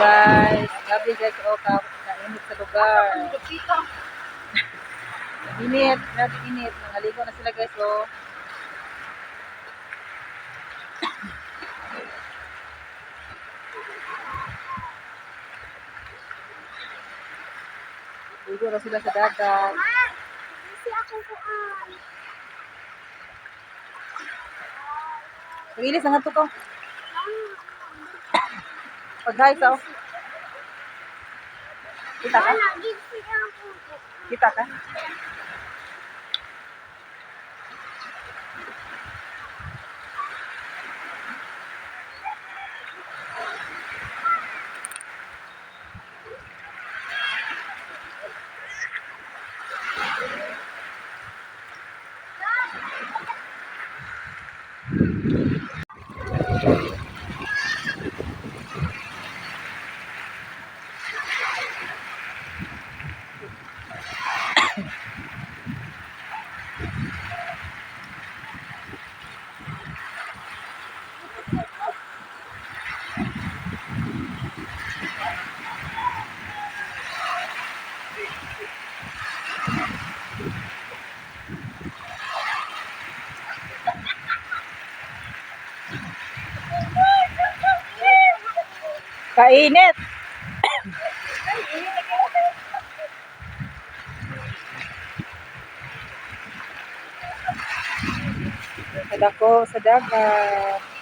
Guys. Grabe guys, oh, kainit sa lugar. Init, grabe init. Nangaligo na sila guys, oh. Ligo na sila sa dagat. Ma, si ako kuan. Pagilis ang ato ko. Pag-hi sa oh. Kita ka? Lagi siya ako. Kita ka? Kainit! Sa dako, sa dagat.